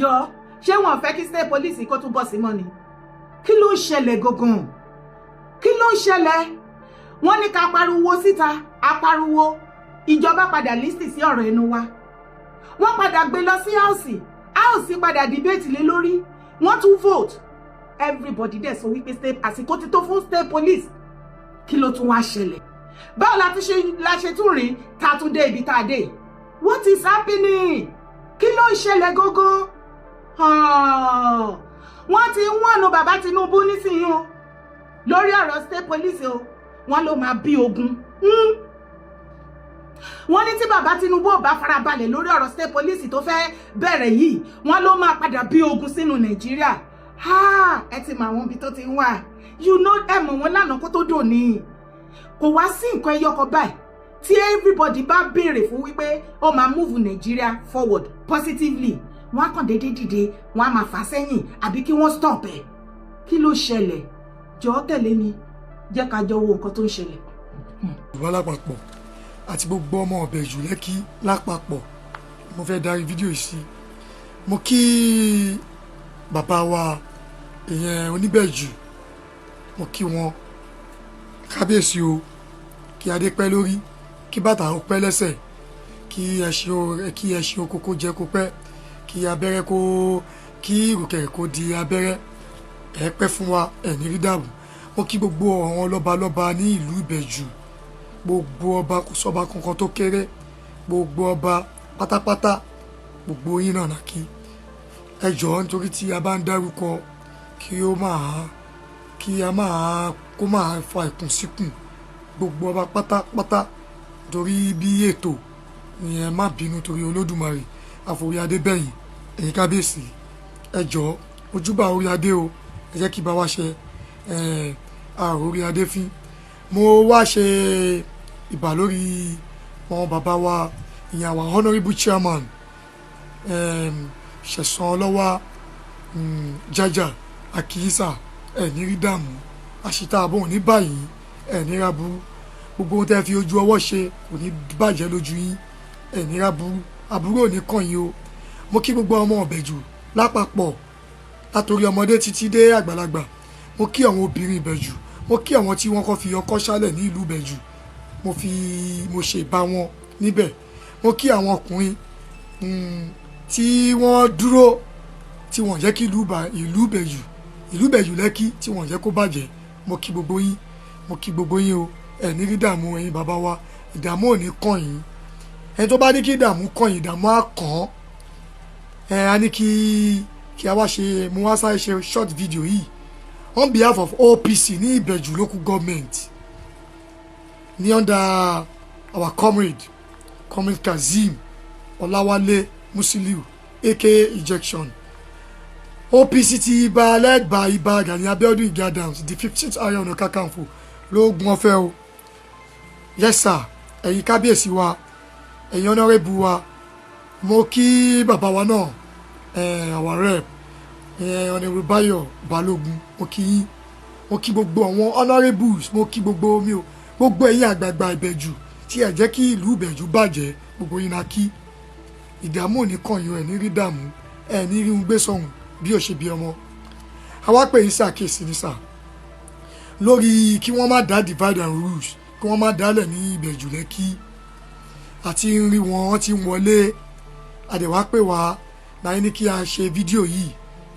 Jọ, ṣé wọn fẹ́ kí state police kó tún bọ̀ sí mọ́ ni? Kí ló ń ṣẹlẹ̀ gangan? Kí ló ń ṣẹlẹ̀? Wọ́n ní ká pariwo síta, a pariwo, ìjọba padà listen sí ọ̀rọ̀ ẹnu wa. Wọ́n padà gbé lọ sí House, House padà debate lé lórí, wọ́n tún vote. Everybody dẹ̀ sọ wípé state, àsìkò ti tó fún state police. Kí ló tún wá ṣẹlẹ̀? Báwo la tún ṣe la ṣe tún rìn tá a tún dé ibi tá a dé? What is happening? Kí ló ń ṣẹlẹ̀ gógó? Wọ́n ti ń wọ̀nù bàbá Tinubu nísìnyí o lórí ọ̀rọ̀ state police o. Wọ́n ló máa bí ogun. Wọ́n ní tí bàbá Tinubu ò bá farabalẹ̀ lórí ọ̀rọ̀ state police tó fẹ́ bẹ̀rẹ̀ yìí, wọ́n ló máa padà bí ogun sínú Nàìjíríà. Ẹ ti mọ àwọn ibi tó ti ń wà, ẹ mọ̀ wọ́n lánàá kó tó dòní. Kò wá sí nǹkan ẹyọkọ báyìí tí everybody bá béèrè fún wípé ó máa move Nigeria forward positively, wọ́n á kàn déédéé dìde, wọ́n á máa fà sẹ́yìn àbí kí wọ́n stop ẹ̀. Kí ló ṣẹlẹ̀? Jọ̀ọ́, tẹ̀lé mi, jẹ́ ká jọ wo nǹkan tó ń ṣẹlẹ̀. Ìwà lápapọ̀ àti gbogbo ọmọ Ìbẹ̀jú Lẹ́kí lápapọ̀, mo fẹ́ darí fídíò yìí sí. Mo kí bàbá wa, ìyẹn Oníbẹ̀jù, mo kí wọn, kábíyèsí o. Kí adé pẹ́ lórí, kí bàtà ó pẹ́ lẹ́sẹ̀, kí ẹṣin oko kó jẹ́ kó pẹ́, kí abẹ́rẹ́ kó kí ìrùkẹ̀rẹ̀ kó di abẹ́rẹ́. Ẹ pẹ́ fún wa, ẹ̀ ní rí dààmú. Mo kí gbogbo àwọn lọ́balọ́ba ní ìlú Ìbẹ̀jú, gbogbo ọba, kò sọ́ba kankan tó kéré, gbogbo ọba pátápátá, gbogbo yín náà kí. Ẹ jọ̀ọ́, nítorí tí a bá ń dárúkọ, kí ó máa kí a máa kó máa fa ìkùnsíkùn, gbogbo ọba pátápátá, torí bí ètò ni, ẹ má bínú torí Olódùmarè àforí adé bẹ̀yìn. Ẹ̀yin kábíyèsí, ẹ jọ̀ọ́, ojúbà orí adé o, ẹ jẹ́ kí bá wa ṣe ẹ àrò orí adé fín. Mo wá ṣe ìbà lórí àwọn bàbá wa, ìyẹn àwọn honourable chairman, Ṣẹ̀san Ọlọ́wà Jájà Àkìísà. Ẹ̀ ní rí dààmú, àṣìta àbọ̀ ní báyìí, ẹ̀ ní ra burú. Gbogbo ohun tẹ́ fi ojú ọwọ́ ṣe kò ní bàjẹ́ lójú yín. Ẹ̀ ní ra burú, àbúrò ò ní kàn yín o. Mo kí gbogbo ọmọ Ìbẹ̀jù lápapọ̀, látòrí ọmọdé títí dé àgbàlagbà. Mo kí àwọn obìnrin Ìbẹ̀jù, mo kí àwọn tí wọ́n kọ́ fi ọkọ́ ṣálẹ̀ ní ìlú Ìbẹ̀jù, mo fi mo ṣe ìbá wọn níbẹ̀. Mo kí àwọn ọkùnrin tí wọ́n dúró, tí wọ́n jẹ́ kí ìlú Ìbẹ̀jù, ìlú Ìbẹ̀jù Lẹ́kí, tí wọ́n jẹ́ kó bàjẹ́. Mo kí gbogbo yín, mo kí gbogbo yín o. Ẹ̀ ní rí dààmú. Ẹ̀yin bàbá wa, ìdààmú ò ní kàn yín. Ẹni tó bá ní kí ìdààmú kàn yín, ìdààmú á kàn án. Ẹ a ní kí a wá ṣe, mo wá sáré ṣe short video yìí on behalf of OPC ní Ìbẹ̀jù Local Government, ní under our comrade, Comrade Kazeem Ọláwálé Musiliu, aka Injection. OPC ti ibà, led by Ibà Gani Abiodun Ige Adams, the 15th Ààrẹ Ọ̀nà Kakanfò lóògùn ọ̀fẹ́ o. Yes sir. Ẹ̀yin kábíyèsí wa, ẹ̀yin honourable wa, mo kí bàbá wa náà, our rep, Honourable Báyọ̀ Balógun, mo kí yín. Mo kí gbogbo àwọn honourables, mo kí gbogbo mi o, gbogbo ẹ̀yin àgbààgbà Ìbẹ̀jù tí ẹ jẹ́ kí ìlú Ìbẹ̀jù bàjẹ́, gbogbo yín na kí. Ìdààmú ò ní kàn yín, ẹ̀ ní rí dààmú, ẹ̀ ní rí un gbé sọ̀hún bí ó ṣe bí ọmọ. Àwa pè yín ṣàkíyèsí ní sà lórí kí wọ́n má dá divide and rule, kí wọ́n má dálẹ̀ ní Ìbẹ̀jù Lẹ́kí. Àti ń rí wọn, wọ́n ti ń wọlé. Àdẹ̀wá pè wá láyé ní kí a ṣe fídíò yìí,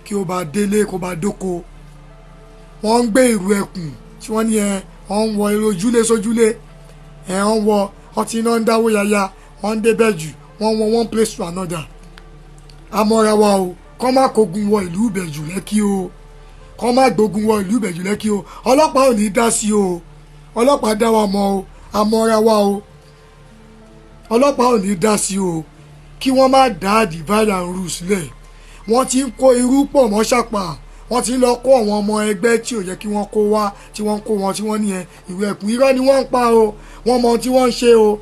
kí ó bá délé, kó bá dóko. Wọ́n ń gbé ìrù ẹkùn tí wọ́n ní ẹ wọ́n ń wọ eré ojúlé sójúlé ẹ, wọ́n wọ wọ́n ti iná ń dáwó yaya, wọ́n ń débẹ̀ jù, wọ́n wọ one place to another. Amọ́ra wa o, kọ́ má kógun wọ ìlú Ìbẹ̀jù Lẹ́kí o, kọ́ má gbógun wọ ìlú Ìbẹ̀jù Lẹ́kí o. Ọlọ́pàá ò ní dá sí o, ọlọ́pàá dá wa mọ̀ o. Amọ́ra wa o, ọlọ́pàá ò ní dá sí o. Kí wọ́n má dá divide and rule sílẹ̀. Wọ́n ti ń kó irú pọ̀ mọ́ ṣàpà, wọ́n ti ń lọ kó àwọn ọmọ ẹgbẹ́ tí ò yẹ kí wọ́n kó wá, tí wọ́n kó wọn, tí wọ́n ní ẹ ìwé ẹ̀kún. Irọ́ ni wọ́n ń pa o, wọ́n mọ ohun tí wọ́n ń ṣe o.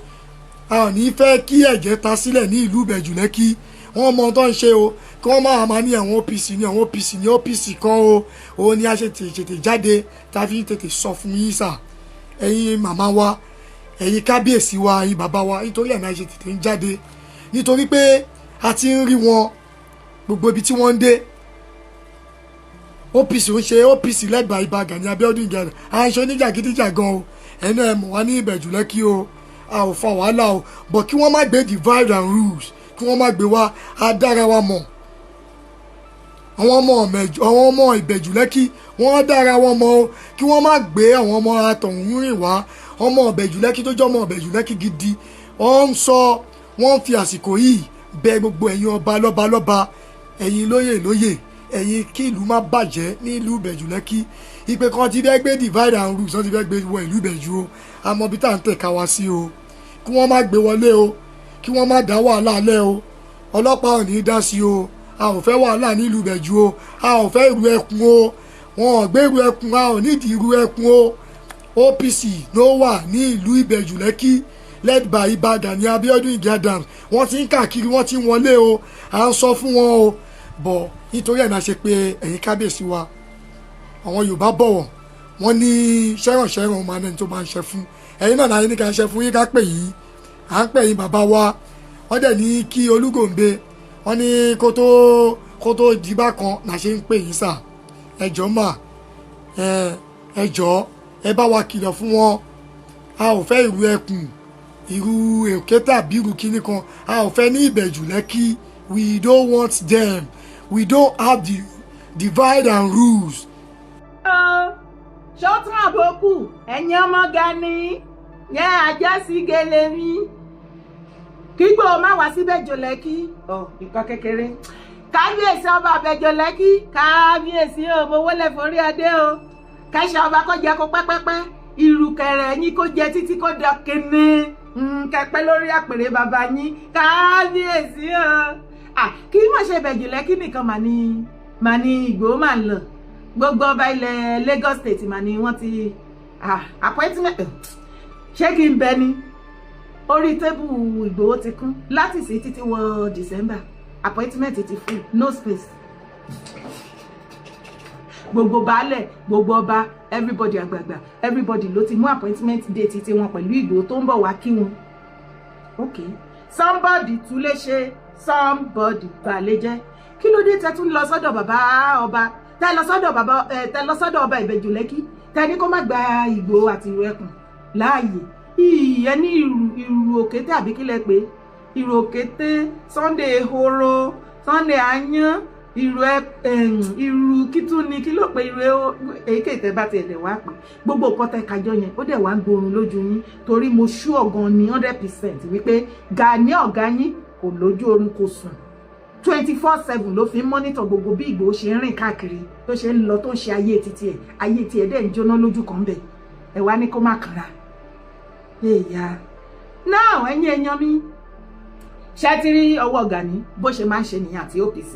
A ò ní fẹ́ kí ẹ̀jẹ̀ ta sílẹ̀ ní ìlú Ìbẹ̀jù Lẹ́kí. Wọ́n mọ ohun tó ń ṣe o. Kí wọ́n máa máa ní àwọn OPC ní àwọn OPC ní OPC kan o. Òun ni a ṣe tètè jáde, tá a fi tètè sọ fún yín sà, ẹ̀yin màmá wa, ẹ̀yin kábíyèsí wa, ẹ̀yin bàbá wa. Nítorí ẹ̀ náà ṣe tètè ń jáde, nítorí pé a ti ń rí wọn. Gbogbo ibi tí wọ́n ń dé, OPC ń ṣe OPC lẹ́gbàá Ìbà Gani Abiodun Ige. À ń ṣe oníjàgídíjàgan o. Ẹnu ẹ̀ mọ̀ wá ní Ìbẹ̀jú Lẹ́kì o. A ò fa wàhálà o, but kí wọ́n má gbé divide and rules, kí wọ́n má gbé wá. A dára wa mọ̀. Àwọn ọmọ Ìbẹ̀jú Lẹ́kì, wọ́n dára wọn mọ̀ o. Kí wọ́n má gbé àwọn ọmọ atọ̀hún rìn wá. Ọmọ Ìbẹ̀jú Lẹ́kì tó jẹ́ ọmọ Ìbẹ̀jú Lẹ́kì gidi, wọ́n ń sọ, wọ́n ń fi àsìkò yìí bẹ gbogbo ẹ̀yin ọba lọ́ba lọ́ba, ẹ̀yin lóyè lóyè, ẹ̀yin, kí ìlú má bàjẹ́ ní ìlú Ìbẹ̀jú Lẹ́kì. Ìpè kan ti fẹ́ gbé divide and rule, wọ́n ti fẹ́ gbé wọ ìlú Ìbẹ̀jú o. Àmọ́ bí tá à ń tẹ̀ka wá sí o, kí wọ́n má gbé wọlé o, kí wọ́n má dá wàhálà lẹ́ o. Ọlọ́pàá ò ní í dá sí o. A ò fẹ́ wàhálà nílùú Ìbẹ̀jú o. A ò fẹ́ ìrù ẹkùn o. Wọn ò gbé ìrù ẹkùn, a ò nídìí ìrù ẹkùn o. OPC ló wà ní ìlú Ìbẹ̀jú Lẹ́kì, led by Ìbà Gani Abiodun Ige Adams. Wọ́n ti ń káàkiri, wọ́n ti ń wọlé o. À ń sọ fún wọn o bọ̀. Nítorí ẹ̀ náà ṣe pé ẹ̀yin kábíyèsí wa, àwọn Yorùbá bọ̀wọ̀, wọ́n ní ṣẹ́rànṣẹ́ràn ọmọ anẹ́ni tó máa ń ṣe fún ẹ̀yin náà. Náà ní ká ṣe fún yín, ká pè yín. À ń pè yín, bàbá wa. Wọ́n dẹ̀ ní kí Olúgòǹbe, wọ́n ní kó tó di bákan náà ṣe ń pè yín sà. Ẹ jọ̀ọ́ mà, ẹ jọ̀ọ́, ẹ bá wa kìlọ̀ fún wọn. A ò fẹ́ ìrù ẹkùn, ìrù èké tàbí ìrù kíní kan. A ò fẹ́ ní Ìbẹ̀jú Lẹ́kì. We don't want them. We don't have the divide and rules. Ṣọ́tún àbókù, ẹ̀yin ọmọ Gani yẹn, ajá sí gele mi kígbó má wá síbẹ̀ Lẹ́kì. Ọ nǹkan kékeré. Kábíyèsí ọba Àbẹ̀jọ Lẹ́kì, kábíyèsí o, mo wọlé forí adé o. Kẹsàn ọba kó jẹ kó pẹ́pẹ́pẹ́, ìrùkẹ̀rẹ̀ yín kó jẹ títí kó dọ kíní kẹpẹ́ lórí àpèrè bàbá yín. Kábíyèsí o. Kí má ṣe Ìbẹ̀jú Lẹ́kì nìkan mà ní Ìgbòho mà ń lọ. Gbogbo ọba ilẹ̀ Lagos State mà ní wọ́n ti appointment. Ṣé kí n bẹ ni orí table Ìgbòho ti kún láti sí títí wọ December? Appointment ti full, no space. Gbogbo baálẹ̀, gbogbo ọba, everybody, àgbààgbà, everybody ló ti mú appointment date títí wọn pẹ̀lú Ìgbòho tó ń bọ̀ wá kí wọn. Ok, somebody tún lè ṣe, somebody balẹ̀ jẹ́. Kí ló dé tẹ́ tún lọ sọ́dọ̀ bàbá ọba, tẹ́ lọ sọ́dọ̀ bàbá ẹ, tẹ́ lọ sọ́dọ̀ ọba Ìbẹ̀jú Lẹ́kì, tẹ́ ní kó má gba Ìgbòho àti ìrù ẹkùn láàyè? Ìyẹn ní ìrù, ìrù òkété, àbí kílẹ̀ pé ìrù òkété, Sunday ehoro, Sunday ayan, ìrù ẹ, ìrù kítún ni. Kí ló pé ìrù èyíkéyìí tẹ́ bá tiẹ̀ dẹ̀ wá pé gbogbo nǹkan tẹ́ kájọ yẹn, ó dẹ̀ wá ń gbórun lójú yín, torí mo ṣú ọ̀gan ní 100% wípé Gani ọ̀gá yín kò lójú oorun, kò sùn. 24/7 ló fi ń monitor gbogbo bí Ìgbòho ṣe ń rìn káàkiri, tó ṣe ń lọ, tó ń ṣe ayé títí ẹ̀. Ayé tí ẹ̀ dẹ̀ ń jóná lójú kan bẹ̀. Ẹ̀ wá ní kó má kanra èèyà náà. Ẹ̀yin èèyàn mi, ṣé ti rí ọwọ́ Gani bó ṣe máa ń ṣe nìyẹn àti OPC?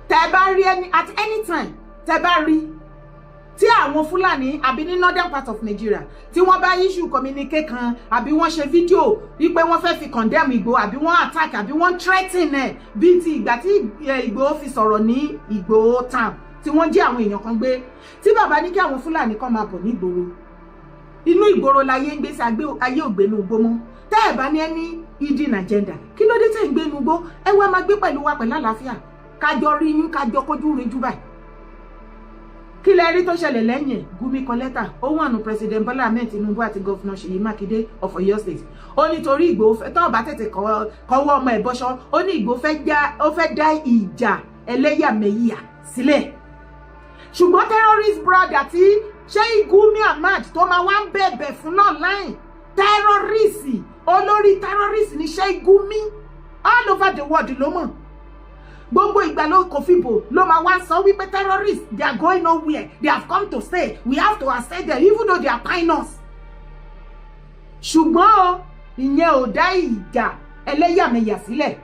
Tẹ bá rí ẹni at any time, tẹ bá rí tí àwọn Fúlàní àbí ní northern part of Nigeria tí wọ́n bá issue communique kan, àbí wọ́n ṣe fídíò wípé wọ́n fẹ́ fi condemn Ìgbòho, àbí wọ́n attack, àbí wọ́n threaten ẹ̀, bíi ti ìgbà tí Ìgbòho fi sọ̀rọ̀ ní Ìgbòho town tí wọ́n jí àwọn èèyàn kan gbé, tí bàbá ní kí àwọn Fúlàní kan máa bọ̀ nígboro. Inú ìgboro láyé ń gbé sí, ayé ògbénu igbó mọ́. Tẹ́ ẹ̀ bá ní ẹni hidden agenda, kí ló dé tẹ́ ń gbénu igbó? Ẹ wá máa gbé pẹ̀lú wa pẹ̀lú àlàáfíà, kájọ rí yín, kájọ kójú rinjú báyìí. Kí lẹ rí tó ṣẹlẹ̀ lẹ́yìn ẹ̀? Gumi kọ lẹ́tà ó wà nù President Bola Ahmed Tinubu àti Governor Ṣèyí Mákindé of Ọ̀yọ́ State. Ó nítorí Ìgbòho fẹ́ tọ́ bá tètè kọ́wọ́ ọmọ ẹ̀ bọ́ṣọ́. Ó ní Ìgbòho ó fẹ́ dá ìjà ẹlẹ́yàmẹ̀yà sílẹ̀. Ṣùgbọ́n terrorist brother tí Sheikh Gumi Ahmad tó máa wá ń bẹ̀bẹ̀ fún online, terrorist, olórí terrorist ní Sheikh Gumi. All over the world ló mọ̀. Gbogbo ìgbà ló kò fi bò ló máa wá sọ wípé terrorists, they are going nowhere, they have come to stay, we have to accept them even though they are pioneers. Ṣùgbọ́n o, ìyẹn ò dá ìjà ẹlẹ́yàmẹ̀yà sílẹ̀.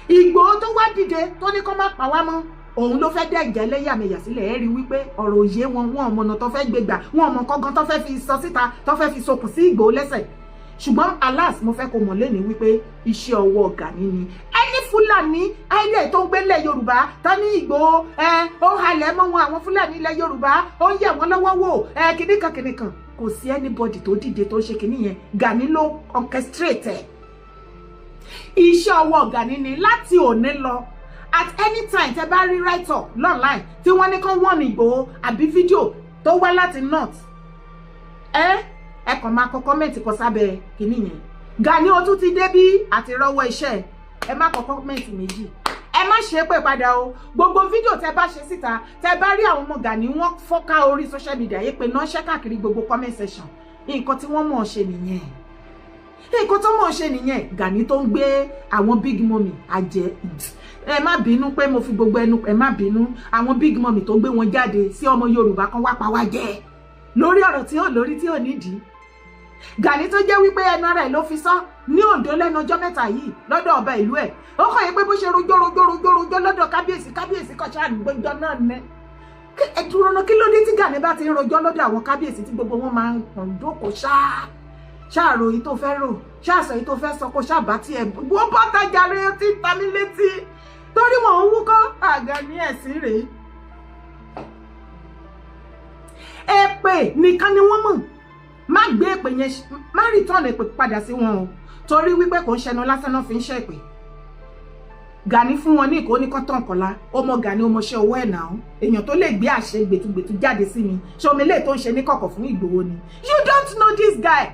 Ìgbòho tó wá dìde tó ní kó má pa wá mọ́, òun ló fẹ́ dá ìjà ẹlẹ́yàmẹ̀yà sílẹ̀. Ẹ rí wípé ọ̀rọ̀ òye wọn, wọn ò mọ̀nà tó fẹ́ gbé gbà, wọn ò mọ̀ kọ́gan tó fẹ́ fi sọ síta, tó fẹ́ fi sokùn sí Ìgbòho lẹ́sẹ̀. Ṣùgbọ́n alas, mo fẹ́ kó mọ̀ lẹ́ni wípé iṣẹ́ ọwọ́ Gani ni. Ẹni Fúlàní ayé tó ń gbélé Yorùbá tó ní Ìgbòho ẹ ó halẹ̀ mọ́ wọn, àwọn Fúlàní ilẹ̀ Yorùbá, ó ń yẹ̀ wọ́n lọ́wọ́ wò ẹ, kìnnìkan kìnnìkan, kò sí anybody tó dìde tó ń ṣe kìnnì yẹn. Gani ló orchestrate ẹ̀. Iṣẹ́ ọwọ́ Gani ni. Láti òní lọ, At any time tẹ bá rí write up online tí wọ́n ní kán wọ́n ní Ìgbòho àbí fídíò tó wá láti north, ẹ kàn máa kọ comment kọ sábẹ́ kínní yẹn: "Gani, o tún ti dé bí àti rọ́wọ́ iṣẹ́." Ẹ má kọ comment méjì, ẹ má ṣe é pé padà o. Gbogbo fídíò tẹ bá ṣe síta, tẹ bá rí àwọn ọmọ Gani, wọ́n fọ́ká orí social media yìí pé náà ṣẹ́ káàkiri gbogbo comment section. Nǹkan tí wọ́n mọ̀ ọ́ ṣe nìyẹn, nǹkan tó mọ̀ ọ́ ṣe nìyẹn. Gani tó ń gbé àwọn big mummy àjẹ, ẹ má bínú pé mo fi gbogbo ẹnu, ẹ má bínú, àwọn big mummy tó gbé wọn jáde sí ọmọ Yorùbá kan wá pa wá jẹ lórí ọ̀rọ̀ tí ò lórí tí ò nídìí. Gani tó jẹ́ wípé ẹnu ara ẹ̀ ló fi sọ ní Oǹdó lẹ́nu ọjọ́ mẹ́ta yìí lọ́dọ̀ ọba ìlú ẹ̀, ó kàn yẹ pé bó ṣe rojọ́ rojọ́ rojọ́ rojọ́ lọ́dọ̀ kábíyèsí, kábíyèsí kan ṣáà gbọ́jọ́ náà nẹ́. Ẹ dúró ná, kí ló dé tí Gani bá ti ń rojọ́ lọ́dọ̀ àwọn kábíyèsí tí gbogbo wọn máa ń kàn jókòó ṣáá ṣáàrò èyí tó fẹ́ rò, ṣáàsọ èyí tó fẹ́ sọ, kó ṣáàbá tí ẹ wọ́n bọ́ tajà rẹ̀ tí ń ta mí létí torí wọn ń wúkọ́ àga ní ẹ̀sìn rèé. Èpè nìkan ni wọ́n mọ̀. Má gbé èpè yẹn, má return èpè padà sí wọn o, torí wípé kò ń ṣẹnu lásán náà fi ń ṣèpè. Gani fún wọn ní ìkó ní kọ́tàn kọ́lá. Ó mọ Gani, ó mọṣẹ́ owó ẹ̀ náà. Èèyàn tó lè gbé àṣẹ gbẹtugbẹtu jáde sí mi, ṣé omi lè tó ń ṣe ní kọ̀kọ̀ fún Ìgbòho ni? You don't know this guy,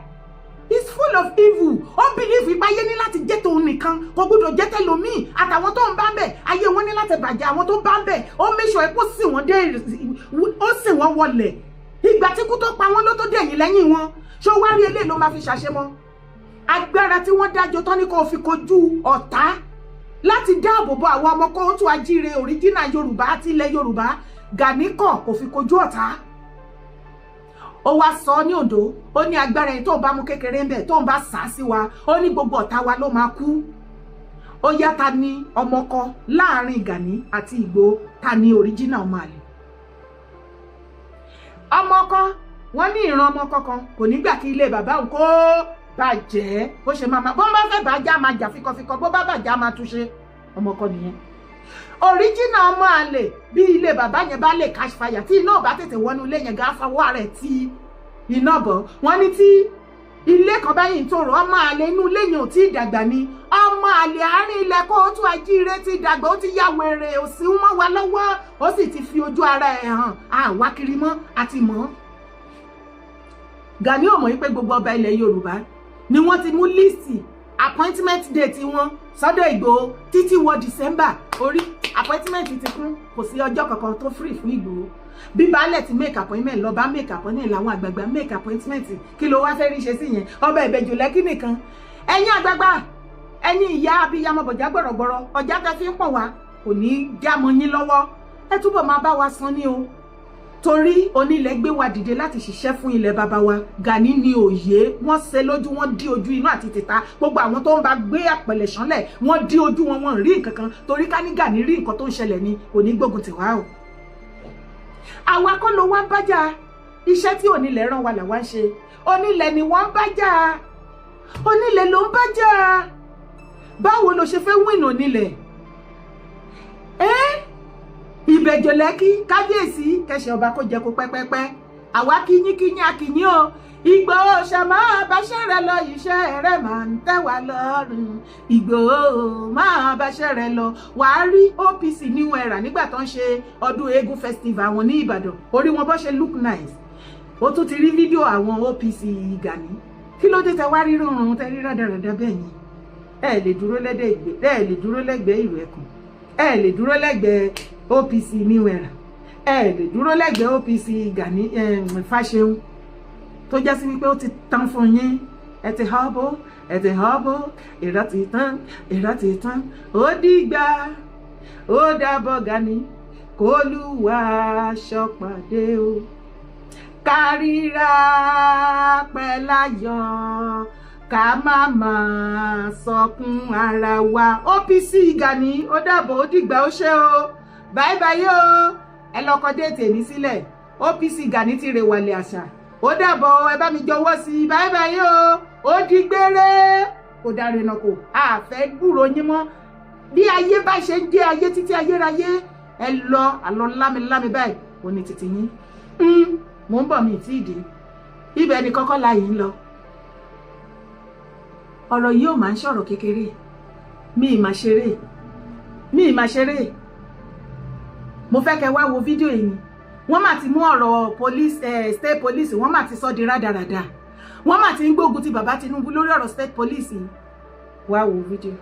he's full of evil. Ó believe ìpáyé ní láti jẹ́ tòun nìkan, kò gbọdọ̀ jẹ́ tẹlòmíì. Àtàwọn tó ń bá ń bẹ̀, ayé wọn ní láti bàjẹ́. Àwọn tó ń bá ń bẹ̀, ó make sure pé ó sì wọ́n dé, ó sì wọ́n wọlẹ̀. Ìgbà tí kú tó pa wọ́n ló tó dẹ̀yìn lẹ́yìn wọn. Ṣé ó wá rí eléyìí ló máa fi ṣàṣemọ́ agbára tí wọ́n dájọ́ tán ní kó fi kojú ọ̀tá láti dáàbò bo àwọn ọmọ kóòtù ajíire òríjínà Yorùbá àti ilẹ̀ Yorùbá? Gani kọ̀, kò fi kojú ọ̀tá. Ó wá sọ ní Oǹdó, ó ní agbára ẹni tó ń bá mú kékeré ń bẹ̀, tó ń bá sá sí wa, ó ní gbogbo ọ̀tá wa ló máa kú. Ó yá, ta ni ọmọkọ láàrin Gani àti Ìgbòho? Ta ni òríjínà ọmọ àlè ọmọkọ? Wọ́n ní ìran ọmọkọ kan kò ní gbà kí ilé bàbá òun kó bàjẹ́. Bó ṣe máa bó bá fẹ́ bàjẹ́, á máa jà fíkọfíkọ, bó bá bàjẹ́, á máa túnṣe. Ọmọkọ nìyẹn. Òríjìnà ọmọ àlè, bí ilé bàbá yẹn bá lè catch fire, tí iná ò bá tètè wọnú ilé yẹn, gá fọwọ́ rẹ̀ tí iná bọ̀. Wọ́n ní tí ilé kan báyìí ń tòrò, ọmọ àlè inú ilé yẹn ò tí ì dàgbà ni. Ọmọ àlè àárín ilẹ̀ kóòtù ajíire ti dàgbà, ó ti ya wèrè, òsì ń mọ́ wa lọ́wọ́, ó sì ti fi ojú ara ẹ̀ hàn. Àwa kiri mọ́ àti mọ́. Gani ò mọ̀ wípé gbogbo ọba ilẹ̀ Yorùbá ni wọ́n ti mú list appointment date wọn sọ́dọ̀ Ìgbòho títí wọ December. Orí appointment ti kún, kò sí ọjọ́ kankan tó free fún Ìgbòho. Bí baálẹ̀ ti make appointment, lọ́ba make appointment, làwọn àgbààgbà make appointment. Kí ló wá fẹ́ rí ṣe sí yẹn? Ọba Ìbẹ̀jù Lẹ́kì nìkan. Ẹ̀yin àgbààgbà, ẹ̀yin ìyá abiyamọ bọ̀já gbọ̀rọ̀gbọ̀rọ̀, ọjà tẹ́ fi ń pọ̀ wá kò ní í já mọ́ yín lọ́wọ́. Ẹ túbọ̀ máa bá wa san ní o, torí onílẹ̀ gbé wa dìde láti ṣiṣẹ́ fún ilẹ̀ bàbá wa. Gani ní òye wọ́n ṣe lójú, wọ́n dí ojú inú àti tìta. Gbogbo àwọn tó ń bá gbé àpẹlẹ̀ ṣánlẹ̀, wọ́n dí ojú wọn, wọ́n rí nǹkan kan. Torí ká ní Gani rí nǹkan tó ń ṣẹlẹ̀ ni, kò ní gbógun tiwa o. Àwa kọ́ ló wá ń bájà. Iṣẹ́ tí onílẹ̀ rán wa làwa ń ṣe. Onílẹ̀ ni wọ́n ń bájà, onílẹ̀ ló ń bájà. Báwo ló ṣe fẹ́ win onílẹ̀ ẹ́? Ìbẹ̀jọ̀ Lẹ́kí, kábíyèsí kẹsẹ̀ ọba kó jẹ kó pẹ́pẹ́pẹ́. Àwa kíyín kíyín akíyín o. Ìgbòho ṣe máa báṣẹ́ rẹ lọ, iṣẹ́ rẹ máa ń tẹ́ wa lọ́rùn. Ìgbòho máa báṣẹ́ rẹ lọ. Wàá rí OPC New Era nígbà tó ń ṣe ọdún eégún festival wọn ní Ìbàdàn, orí wọn bó ṣe look nice. Ó tún ti rí fídíò àwọn OPC Gani. Kí ló dé tẹ wá rí rúnrún tẹ rí rádaràdà bẹ́ẹ̀ yẹn? Ẹ lè dúró lẹ́gbẹ̀ẹ́, ẹ lè dúró lẹ́gbẹ̀ẹ́ ìlú ẹkùn, ẹ lè dúró lẹ́gbẹ̀ẹ́ OPC New Era, ẹ lè dúró lẹ́gbẹ̀ẹ́ OPC Gani Fáṣẹ̀hùn tó jẹ́ sí wípé ó ti tán fún yín. Ẹ ti họ́bó, ẹ ti họ́bó, ìrọ́ ti tán, ìrọ́ ti tán. Ó dìgbà, ó dàbọ̀ Gani, kólúwa ṣọ́pàdé o, kárírà pẹ̀láyọ̀, ká má máa sọkún ara wa. OPC Gani, ó dàbọ̀, ó dìgbà, ó ṣe o, bye bye o. Ẹ lọ kọ date mi sílẹ̀. OPC Gani ti rè wàlẹ̀ àṣà. Ó dàbọ̀, ẹ bá mi jọ̀wọ́ sí i. Bye bye o, ó di gbére, kò dáre náà, kò àfẹ́ gbúrò yín mọ́. Bí ayé bá ṣe ń jẹ́ ayé títí ayérayé, ẹ lọ àlọ́ lámilámi báyìí ò ní títí yín. Mò ń bọ̀, mi ì tí ì dé ibẹ̀ ni kọ́kọ́ la yìí ń lọ. Ọ̀rọ̀ yìí ò máa ń ṣọ̀rọ̀ kékeré, mi ì máa ṣeré. Mi ì máa ṣeré. Mo fẹ́ kẹ́ wá wo fídíò yìí ni. Wọ́n mà ti mú ọ̀rọ̀ police, state police, wọ́n mà ti sọ di rádaràda. Wọ́n mà ti ń gbógun ti bàbá Tinubu lórí ọ̀rọ̀ state police yìí. Wá wo fídíò.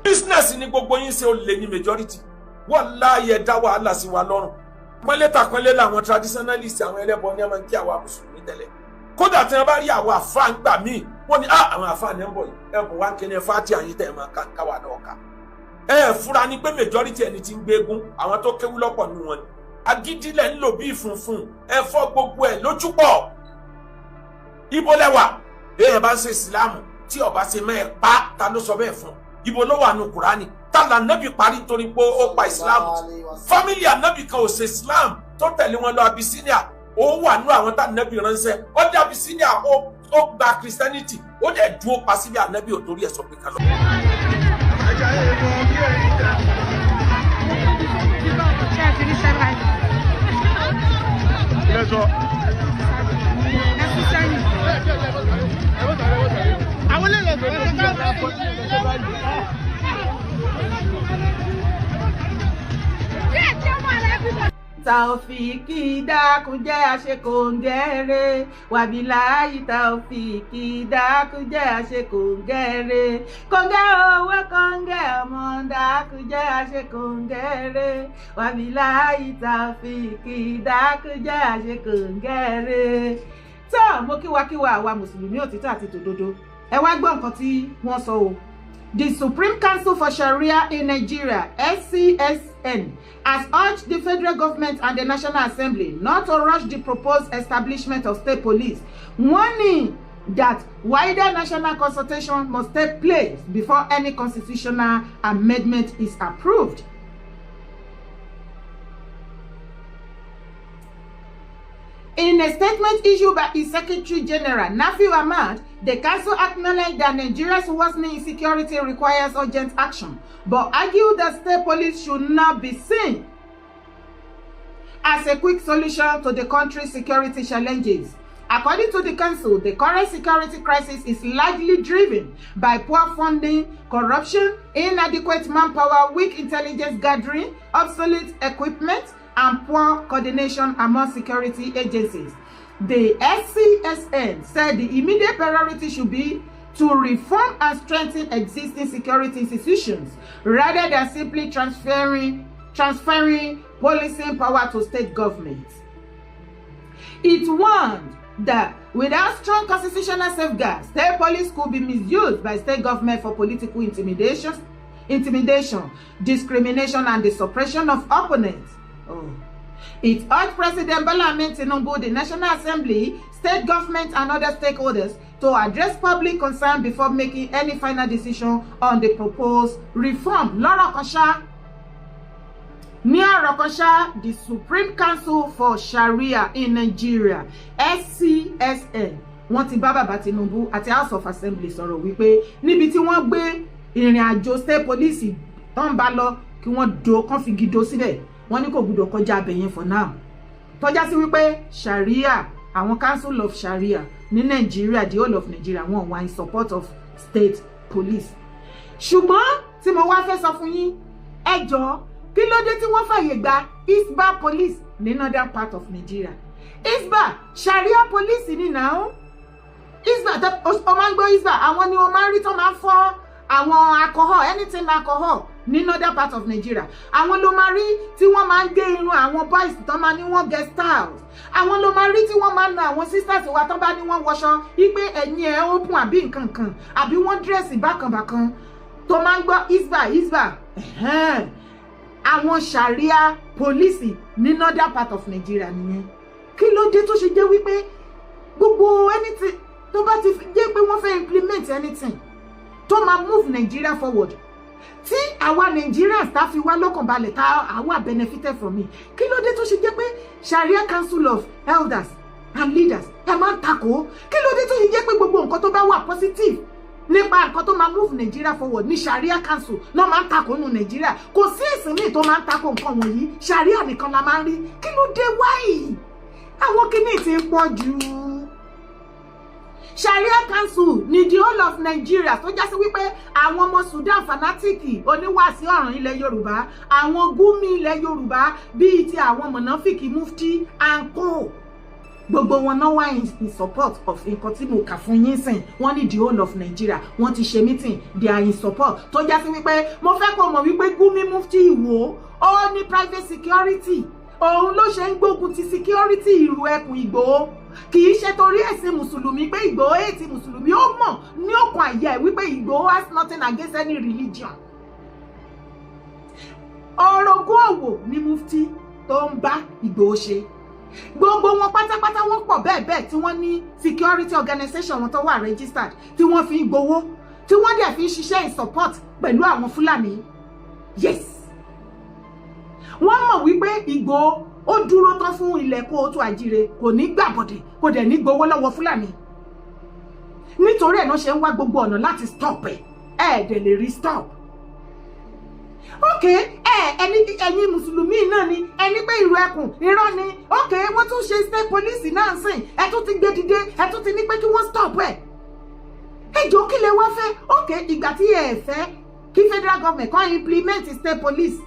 Business ni gbogbo yín ṣe, ó lè ní majority. Wọ́n láàyè dá wàhálà sí wa lọ́rùn. Pọ́nlé làwọn traditionalist, àwọn ẹlẹ́bọ ní ọmọ kí àwa mùsùlùmí tẹ́lẹ̀. Kódà tí wọ́n bá rí àwọn àfa ń gbà míì, wọ́n ní àwọn àfa ní ń bọ̀ yìí, ẹ bọ̀ wá kíni fati àyín tẹ̀ máa káwa náà ká. Ẹ fura ni pé majority ẹni tí ń gbégun, àwọn tó kéwú lọ́pọ̀ nù wọn ni. Agídílẹ̀ ń lò bí funfun, ẹ fọ́ gbogbo ẹ̀ lójúpọ̀. Ibo lẹ́wà, èèyàn bá ń ṣe ìsìlámù tí ó bá ṣe mẹ́ẹ̀ pa, ta ló sọ bẹ́ẹ̀ fún? Ibo ló wà nù Kùránì? Ta la nábì parí torí pé ó pa Islam? Fámìlì ànábì kan ò ṣe Islam tó tẹ̀lé wọn lọ Abyssinia. Ó wà nù àwọn tá nábì ránṣẹ́. Ó dé Abyssinia, ó gba Christianity, ó dẹ̀ dúró pa síbi ànábì ò torí ẹ̀ sọ pé ká lọ. Taofiki dákun jẹ́ àṣekòǹgẹ́rẹ́, wàbíláyì. Taofiki dákun jẹ́ àṣekòǹgẹ́rẹ́, kòǹgẹ́ owó, kòǹgẹ́ ọmọ, dákun jẹ́ àṣekòǹgẹ́rẹ́, wàbíláyì. Taofiki dákun jẹ́ àṣekòǹgẹ́rẹ́. Tó mo kíwakíwa àwa mùsùlùmí òtítọ́ àti tòdodo, ẹ wá gbọ́ nǹkan tí wọ́n sọ o. The Supreme Council for Sharia in Nigeria, SCSN, has urged the federal government and the National Assembly not to rush the proposed establishment of state police, warning that wider national consultation must take place before any constitutional amendment is approved. In a statement issued by its Secretary General, Nafiu Ahmad, the council acknowledged that Nigeria's worsening insecurity requires urgent action, but argued that state police should not be seen as a quick solution to the country's security challenges. According to the council, the current security crisis is largely driven by poor funding, corruption, inadequate manpower, weak intelligence gathering, obsolete equipment, and poor coordination among security agencies. The SCSN said the immediate priority should be to reform and strengthen existing security institutions rather than simply transferring policing power to state governments. It warned that without strong constitutional safeguards, state police could be misused by state government for political intimidation, discrimination, and the suppression of opponents. Oh. It urged President Bola Ahmed Tinubu, the National Assembly, state government, and other stakeholders to address public concern before making any final decision on the proposed reform. Lọ́rọ̀ kan ṣá, ní ọ̀rọ̀ kan ṣá, the Supreme Council for Sharia in Nigeria, SCSN, wọ́n ti bá bàbá Tinubu àti House of Assembly sọ̀rọ̀ wípé níbi tí wọ́n gbé ìrìn àjò state police tó ń bá lọ, kí wọ́n do kán fi gido síbẹ̀. Wọ́n ní kò gbúdọ̀ kọjá abẹ yẹn for now. Tọ́já sí wípé Sharia, àwọn Council of Sharia ní Nigeria, the whole of Nigeria, wọ́n wà in support of state police. Ṣùgbọ́n tí mo wá fẹ́ sọ fún yín, ẹ jọ̀ọ́, kí ló dé tí wọ́n fàyè gba Hisbah police ní northern part of Nigeria? Hisbah, Sharia police ní now. Hisbah, o máa ń gbọ́ Hisbah, àwọn ni o máa ń rí tó máa ń fọ́ àwọn alcohol, anything alcohol ní northern part of Nigeria. Àwọn ló máa rí tí wọ́n máa ń gé irun àwọn boys tó máa ní wọ́n get styles. Àwọn ló máa rí tí wọ́n máa ń na àwọn sisters wa tó bá ní wọ́n wọṣọ wípé ẹ̀yìn ẹ̀ open àbí nǹkan kan, àbí wọ́n dress bákanbákan. Tó máa ń gbọ́ Hisbah, Hisbah, àwọn Sharia police ní northern part of Nigeria nìyẹn. Kí ló dé tó ṣe jẹ́ wípé gbogbo anything tó bá ti jẹ́ pé wọ́n fẹ́ implement anything tó máa move Nigeria forward, tí àwa Nigerians tá fi wá lọ́kàn balẹ̀, tá àwa benefited from it, kí ló dé tó ṣe jẹ́ pé Sharia Council of Elders And leaders, ẹ máa ń takò. Kí ló dé tó yẹ jẹ́ pé gbogbo nǹkan tó bá wà positive nípa nǹkan tó máa move Nigeria forward ní Sharia Council náà máa ń takò nù Nigeria? Kò sí ẹ̀sìn míì tó máa ń takò nǹkan wọ̀nyí, Sharia nìkan la máa ń rí. Kí ló dé? Wáyì àwọn kinní ti ń pọ̀ jù. Sharia Council ní the whole of Nigeria, tó já sí wípé àwọn ọmọ Sudan fanatic, oníwàásí ọ̀ràn ilẹ̀ Yorùbá, àwọn Gúmi ilẹ̀ Yorùbá, bíi ti àwọn mọ̀nàfíkì mufti and co, gbogbo wọn náà wá in support of nǹkan tí mo kà fún yín sìn. Wọ́n ní the whole of Nigeria, wọ́n ti ṣe meeting, they are in support. Tó já sí wípé mo fẹ́ kó mọ̀ wípé Gumi, mufti Ìwò, ó ní private security. Òun ló ṣe ń gbógun ti security ìlú ẹkùn Ìgbòho. Kì í ṣe torí ẹ̀sìn mùsùlùmí, pé Ìgbòho ètí mùsùlùmí. Ó mọ̀ ní ọkàn àyà ẹ̀ wípé Ìgbòho has nothing against any religion. Orogún òwò ní mufti tó ń bá Ìgbòho ṣe. Gbogbo wọn pátápátá, wọ́n pọ̀ bẹ́ẹ̀ bẹ́ẹ̀, tí wọ́n ní security organization wọn tó wà registered, tí wọ́n fi ń gbowó, tí wọ́n dẹ̀ fi ń ṣiṣẹ́ in support pẹ̀lú àwọn Fúlàní. Yes, wọ́n mọ̀ wípé Ìgbòho ó dúró tán fún ilẹ̀ kóòtù àjíire, kò ní gbàbọ̀dẹ̀, kò dẹ̀ ní gbowó lọ́wọ́ Fúlàní. Nítorí ẹ̀ náà ṣe ń wá gbogbo ọ̀nà láti stop ẹ̀. Ẹ̀ dẹ̀ lè rí stop. Ok, ẹ ẹni ẹ̀yin mùsùlùmí náà ni ẹni pé ìrù ẹkùn irọ́ ni. Ok, wọ́n tún ṣe state police náà sìn, ẹ tún ti gbé dìde, ẹ tún ti ní pé kí wọ́n stop ẹ̀. Ẹ jọ, kí lẹ wá fẹ́? Ok, ìgbà tí ẹ fẹ́ kí federal government kan implement state police,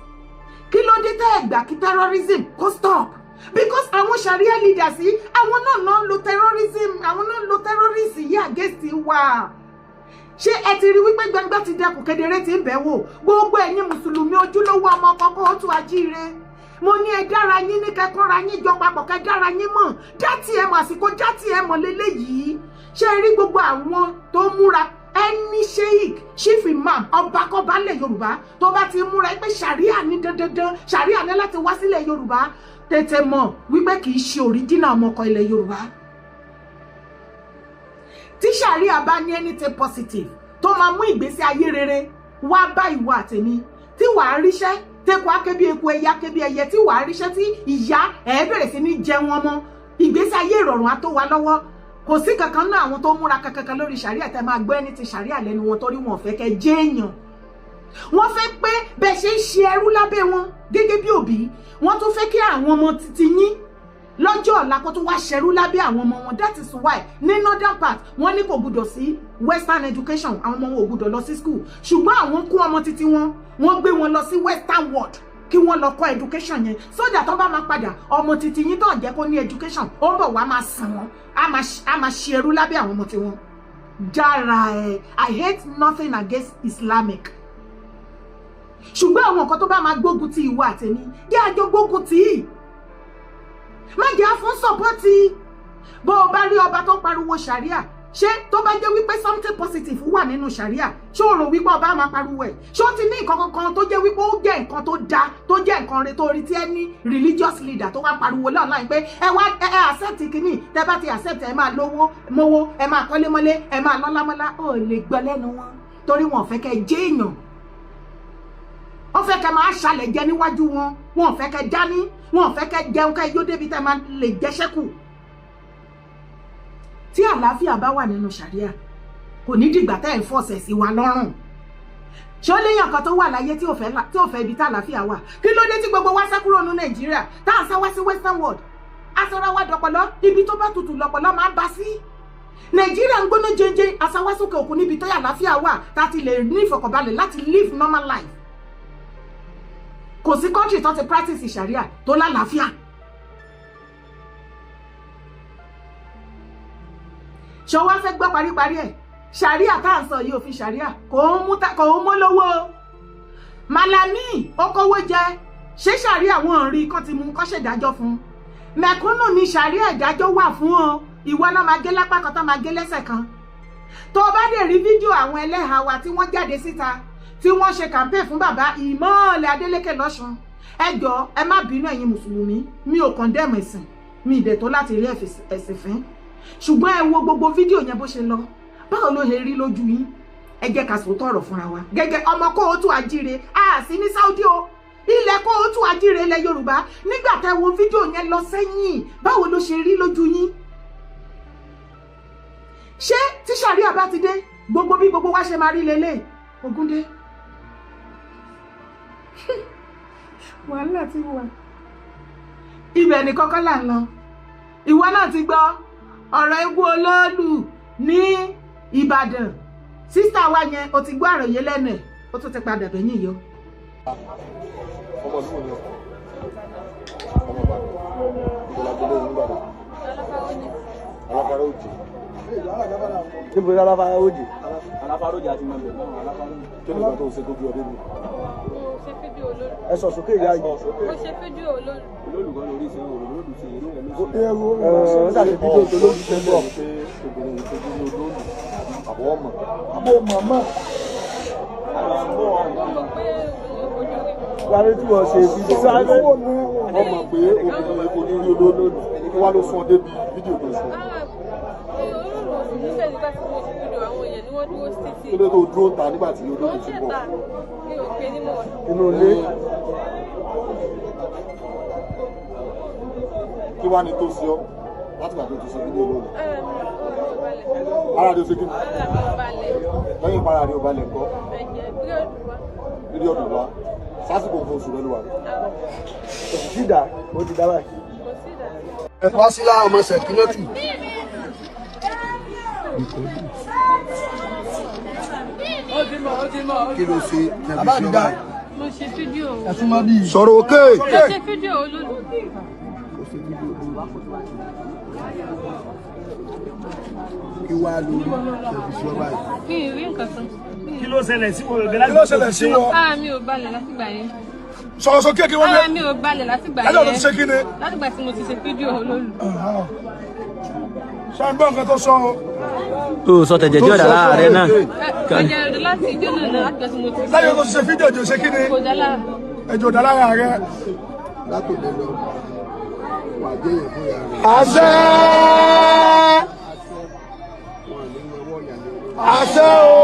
kí ló dé tẹ́ ẹ gbà kí terrorism kó stop? Because àwọn Sharia leaders yìí, àwọn náà náà ń lo terrorism, àwọn náà ń lo terrorist yìí against wa. Ṣé ẹ ti rí wípé gbangba ti dẹkùn, kedere ti ń bẹ̀ wò? Gbogbo ẹ̀yin mùsùlùmí ojúlówó ọmọ kọ́kọ́ ó tún ajíire, mo ní ẹ dára yín ní kẹkọra yín jọ papọ̀, kẹ dára yín mọ̀, dátì ẹ mọ̀, àsìkò dátì ẹ mọ̀ lélẹ́yìí. Ṣé rí gbogbo àwọn tó múra, ẹni sheik, chief imam, ọba kọba lẹ̀ Yorùbá tó bá ti múra pé Sharia ní dandandan, Sharia ní láti wá sílẹ̀ Yorùbá, tètè mọ̀ wípé kì í ṣe original ọmọkọ ilẹ̀ Yorùbá. Tí Sharia bá ní anything positive tó máa mú ìgbésí ayé rere wá bá ìwọ àtèmi, tí wàá ríṣẹ́, tẹ́kọ̀ akébí eku, ẹyẹ akébí ẹyẹ, tí wàá ríṣẹ́, tí ìyá ẹ̀ bẹ̀rẹ̀ sí ní jẹun ọmọ, ìgbésí ayé ìrọ̀rùn á tó wa lọ́wọ́, kò sí kankan náà àwọn tó múra kankan lórí Sharia tẹ́ máa gbọ́ ẹni ti Sharia lẹ́nu wọn, torí wọn ò fẹ́ kẹ́ jẹ́ èèyàn. Wọ́n fẹ́ pé bẹ́ẹ̀ ṣe ń ṣe ẹrú lábẹ́ wọn gẹ́gẹ́ bí òbí, wọ́n tún fẹ́ kí àwọn ọmọ titi yín lọ́jọ́ ọ̀la kó tún wá ṣẹrú lábẹ́ àwọn ọmọ wọn. That is why ní northern part, wọ́n ní kò gbúdọ̀ sí western education, àwọn ọmọ wọn ò gbúdọ̀ lọ sí school. Ṣùgbọ́n àwọn kó ọmọ titi wọn, wọ́n gbé wọn lọ sí western world kí wọ́n lọ kọ́ education yẹn, so that tó bá máa padà, ọmọ titi yín tó ń jẹ́ kó ní education, ó ń bọ̀ wá máa sàn wọ́n, á máa ṣe ẹrú lábẹ́ àwọn ọmọ tiwọn. Dára ẹ, I hate nothing against Islamic, ṣùgbọ́n àwọn nǹkan tó bá máa gbógun ti ìwọ àtẹ̀mí, jẹ́ àjọ gbógun tì í, má jẹ́ àfún support. Bó o bá rí ọba tó ń pariwo Sharia, ṣé tó bá jẹ́ wípé something positive wà nínú Sharia, ṣé o rò wípé ọba máa pariwo ẹ̀? Ṣé ó ti ní nǹkan kankan tó jẹ́ wípé ó jẹ́ nǹkan tó dáa, tó jẹ́ nǹkan rẹ̀, tó rí tí ẹ ní religious leader tó wá pariwo online pé ẹ wá ẹ accept kínní, tẹ bá ti accept, ẹ máa lówó mówó, ẹ máa kọ́lé mọ́lé, ẹ máa lọ́lá mọ́lá? Ó lè gbọ́ lẹ́nu wọn, torí wọn ò fẹ́ kẹ́ jẹ́ èèyàn. Wọ́n fẹ́ kẹ́ máa ṣàlẹ̀ jẹ níwájú wọn. Wọn ò fẹ́ kẹ́ dání, wọn ò fẹ́ kẹ́ jẹun kẹ́ yó débi tẹ́ máa lè jẹ́ṣẹ́kù. Tí àlàáfíà bá wà nínú Sharia, kò ní dìgbà tẹ́ ẹ̀ ń fọ̀sẹ̀ sí wa lọ́rùn. Ṣé ó léèyàn kan tó wà láyé tí ò fẹ́ ibi tí àlàáfíà wà? Kí ló dé tí gbogbo wa sá kúrò ní Nàìjíríà, tá à ń sá wá sí western world? Aṣọra wa dọ̀pọ̀lọ́. Ibi tó bá tutù lọ̀pọ̀lọ́ máa ń bá sí. Nàìjíríà ń gbóná jẹjẹ. Aṣáwá sókè òkun níbi tó yà àlàáfíà wà, tá a ti lè ní ìfọ̀kànbalẹ̀ láti live normal life. Kò sí country tó ti practice Sharia tó lálàáfíà. Ṣọ wá fẹ́ gbọ́ paríparí ẹ̀? Sharia tá à ń sọ yìí, òfin Sharia kò ń mú lówó. Malami ó kówó jẹ, ṣé Sharia wọn rí kán ti mú kán ṣèdájọ́ fún mẹ̀kúnnù ní Sharia ìdájọ́ wà fún ọ? Ìwọ náà máa gé lápá kan, tó máa gé lẹ́sẹ̀ kan. Tó o bá dé rí fídíò àwọn ẹlẹ́hàá wa tí wọ́n jáde síta, tí wọ́n ṣe campaign fún bàbá Ìmọ̀ọ́lẹ̀ Adélékè lọ́ṣun, ẹ jọ̀ọ́, ẹ má bínú, ẹ̀yin mùsùlùmí, mi ò condemn ẹ̀sìn mi, ìdẹ̀ tó láti rí ẹ̀sìn fín. Ṣùgbọ́n ẹ wo gbogbo fídíò yẹn bó ṣe lọ, báwo ló ṣe rí lójú yín? Ẹ jẹ́ ká sòótọ́ ọ̀rọ̀ fúnra wa gẹ́gẹ́ ọmọ kóòtù àjíire. A sí ní Saudi o, ilẹ̀ kóòtù àjíire ilẹ̀ Yorùbá. Nígbà tẹ́ wo fídíò yẹn lọ sẹ́yìn, báwo ló ṣe rí lójú yín? Ṣé tí sàríà bá ti dé, gbogbo bí gbogbo wa ṣe máa rí lélẹ̀? Ogúndé, wàhálà ti wà. Ibẹ̀ ní kọ́kọ́ là ń lọ. Ìwọ náà ti gbọ́ ọ̀rọ̀ ikú olóòlù ní Ìbàdàn. Sister wa yẹn, o ti gbọ́ àròyé lẹ́nu ẹ̀, ó tún ti padà bẹ̀yìn yọ. Ọmọ ìlú wo ni ọ? Ọmọ Ìbàdàn. Ìbò la gbélé ní Ìbàdàn. Aláfárá Òjì. Níbo ni Aláfárá Òjì? Aláfárá Òjì àti mọ̀bẹ̀ náà Aláfárá Òjì. Kí ni nǹkan tó ṣe tó gbé ọ débi? Mo ṣe fídíò olóòlù. Ẹ sọ sókè ìyá yìí. Mo ṣe fídíò olóòlù. Olóòlù kan lórí ìṣe òrò olóòlù ṣe èrò rẹ̀ ló ṣe. Ẹ ẹ ṣàṣe fídíò tó lóòlù ṣe ń bọ̀. Pé obìnrin yìí fojú ní olóòlù àbọ̀ ọmọ. Àbọ̀ màmá. Mo mọ̀ pé obìnrin fojú rí. Sáré tí wọ́n ṣe fídíò. Sáré. Wọ́n mọ̀ pé obìnrin yìí fojú ní olóòlù. Kí wá ló sún ọ débi fídíò tó sọ? Olóòlù ò sì níṣẹ́ nígbà tí mo ṣe fídíò, àwọn èèyàn ni wọ́n dúró sí títì. Kí ló tó dúró ta nígbà tí Mo olóòlù ń ti bọ̀? ṣètà mi ò pé ní mo wà. Inú ilé. Kí wá ni tó ṣe ọ́ láti gbà tó ti ṣe fídíò olóòlù? Ara mi ò balẹ̀. Ara rẹ̀ ó ṣe kí ni? Ara mi ò balẹ̀. Lẹ́yìn ìpara rẹ̀ ò balẹ̀ ńkọ́? Ẹ̀jẹ̀ píríọ̀dù wa. Píríọ̀dù wa. Sásìkò nǹkan oṣù rẹ̀ ló wà ní. Kò sì dá, ó ti dá báyìí. Kò sí ìdá. Wásílà ọmọ Sẹ̀kínátù. Kí ló ṣe Bàbá àdìdá. Mo ṣe fídíò. Ẹ súnmọ́ bíi. Sọ̀rọ̀ òkè. Mo ṣe fídíò olóòlù. Kí wàá lórí tẹ̀bí sí ọba yìí. Mi ì rí nǹkan kan. Kí ló ṣẹlẹ̀ sí wọn? Kí ló ṣẹlẹ̀ sí wọn? Ara mi ò balẹ̀ látìgbà yẹn. Sọ̀rọ̀ sókè kí wọ́n Ara lé. mi ò balẹ̀ látìgbà yẹn. Lájọ́ tó ti ṣe kí ni? Látìgbà tí mo ti ṣe fídíò olóòlù. Ṣé ń gbọ́ nǹkan tó sọ o? Ó sọ tẹ̀jẹ̀ tí ọ̀dà lára rẹ náà. Ẹ̀jẹ̀ rẹ̀ láti ijó náà náà látìgbà tí mo ti ṣe. Lájọ́ tó ti ṣe fídíò jò ṣe kí ni? Kò dá lára. Ẹjọ́ dá lára rẹ. Látòdè lọ, wà jẹ́ yẹn fún ìyá rẹ̀. Àṣẹ! Wọn à ní ọwọ́ ìyá ní olórí. Àṣẹ o!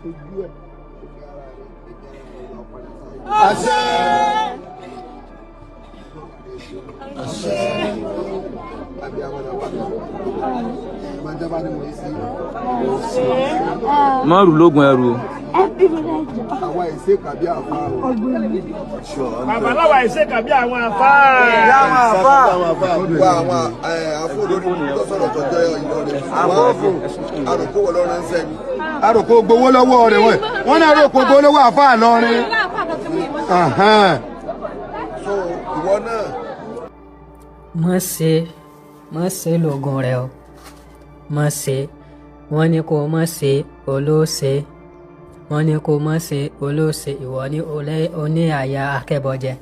Ojú ẹ̀ kò fi ara rẹ̀ ẹ̀jẹ̀ rẹ̀ lọ padà sáyé. Àṣẹ! Àbí àwọn ọ̀dọ́ wà lọ́wọ́. Ìgbàjọba ni mo ń sí. Má rù lóògùn ẹrù o. Àwa ìṣe kàbí àfa o. Bàbá aláwa ìṣe kàbí àwọn àfáà. Gbogbo àwọn afọ olórí tó sọ̀rọ̀ tọjọ́ Ìlọrin. Àfọ́fò. Àròkó wọ lọ́rọ̀ ń sẹ́ni. Àròkó gbowó lọ́wọ́ rẹ̀ wọ́n. Wọ́n ní àròkó gbowó lọ́wọ́ àfáà lọ́rin. So ìwọ náà. Má ṣe, má ṣe lóògùn rẹ o, má ṣe. Wọ́n ní kó má ṣe, olóṣè. Wọ́n ní kó má ṣe, olóṣè. Ìwọ ní oní àyà akẹ́bọjẹ.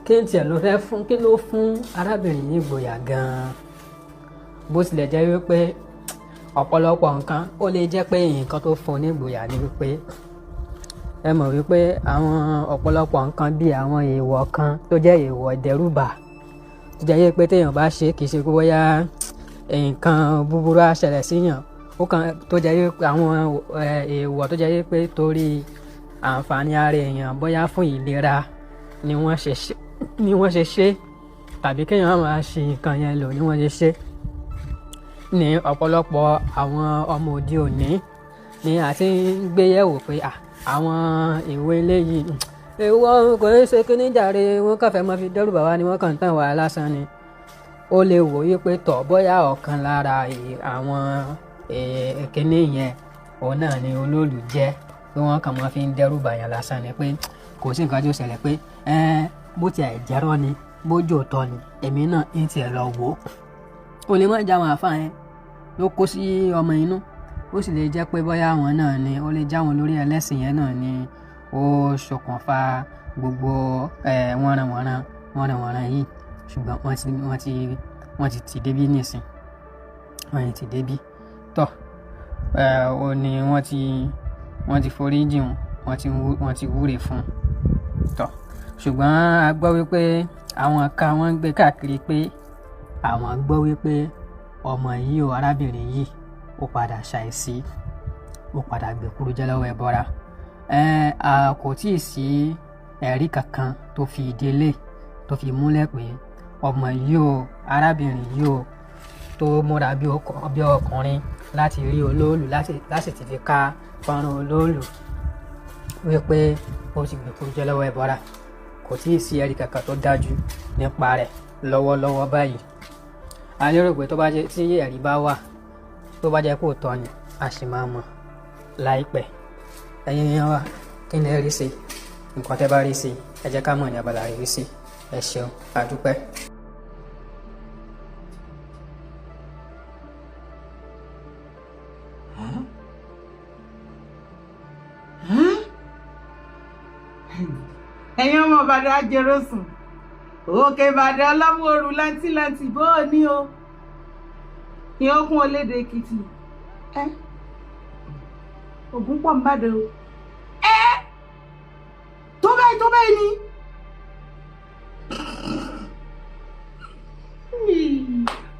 Kí n tiẹ̀ ló fẹ́ fún, kí ló fún arábìnrin ní ìgboyà gan-an? Bó tilẹ̀ jẹ́ wípé ọ̀pọ̀lọpọ̀ nǹkan ó lè jẹ́ pé nǹkan tó fún un ní ìgboyà ni wípé ẹ mọ̀ wípé àwọn ọ̀pọ̀lọpọ̀ nǹkan bíi àwọn èèwọ̀ kan tó jẹ́ èèwọ̀ ìdẹ́rùbà tó jẹ́ wípé téèyàn bá ṣe kì í ṣe pé bóyá nǹkan búburú á ṣẹlẹ̀ síyàn, ó kàn tó jẹ́ wípé àwọn èèwọ̀ tó jẹ́ wípé torí àǹfààní ara èèyàn, bóyá fún ìlera ni wọ́n ṣe ṣe, ni wọ́n ṣe ṣe, tàbí kéèyàn máa ṣe nǹkan yẹn lò ni wọ́n ṣe ṣe. Ní ọ̀pọ̀lọpọ̀ àwọn ọmọ òde òní ni a ti ń gbéyẹ̀wò pé àwọn ìwé eléyìí èèwọ̀ kò ní ṣe kíní jàre, wọ́n kàn fẹ́ máa fi dẹ́rù bà wá ni, wọ́n kàn ń tàn wá lásán ni. Ó lè wò yí pé tọ̀ bóyá ọ̀kan lára àwọn kíní yẹn òun náà ni olóòlù jẹ́, pé wọ́n kàn máa fi ń dẹ́rù bà yàn lásán ni, pé kò sí nǹkan tí ó ṣẹlẹ̀, pé bó tiẹ̀ jẹ́rọ́ ni, bójú òótọ́ ni, èmi náà ń tiẹ̀ lọ wò ó. Ó lè má já àwọn àáfàá yẹn ló kó sí ọmọ inú, ó sì lè jẹ́ pé bóyá àwọn náà ni, ó lè já wọn lórí ẹlẹ́sìn yẹn náà ni ó ṣokùnfà gbogbo wọ́nranwọ̀nran wọ́nranwọ̀nran yìí. Ṣùgbọ́n wọ́n ti tì débí nísìn, wọ́n ti débí tọ́ ó ní wọ́n ti forí jìn, wọ́n ti wúre fún tọ́. Ṣùgbọ́n a gbọ́ wípé àwọn kan wọ́n ń gbé káàkiri pé àwọn gbọ́ wípé ọmọ yìí o, arábìnrin yìí ó padà ṣàìsí, ó padà gbèkúrú jẹ́ lọ́wọ́ ẹbọra. Kò tí ì sí ẹ̀rí kankan tó fi ìdílé tó fi múlẹ̀ pé ọmọ yìí o, arábìnrin yìí o, Tó múra bí ọkùnrin láti rí olóòlù láti ti fi ká fọ́nrán olóòlù wípé ó ti gbèkú jẹ́ lọ́wọ́ ẹbọra. Kò tí ì sí ẹ̀rí kankan tó dájú nípa rẹ̀ lọ́wọ́lọ́wọ́ báyìí. A lérò pé tó bá jẹ́ tí ẹ̀rí bá wà, tó bá jẹ́ kó tọ́ ni, a sì máa mọ̀ láìpẹ́. Ẹ̀yin èèyàn wa, kí ni ẹ rí sí nǹkan tẹ́ bá rí sí? Ẹ jẹ́ ká mọ̀ ní abala rí sí. Ẹ ṣeun, a dúpẹ́. Ẹ̀yin ọmọ Ìbàdàn, ajẹrọsùn òkè Ìbàdàn, ọlọ́mú ooru láǹtìláǹtì, bó o ní o ìyókùn olédè Èkìtì ẹ ògùn pọ̀ nìbàdàn o. Ẹ tó bẹ́ẹ̀ tó bẹ́ẹ̀ ni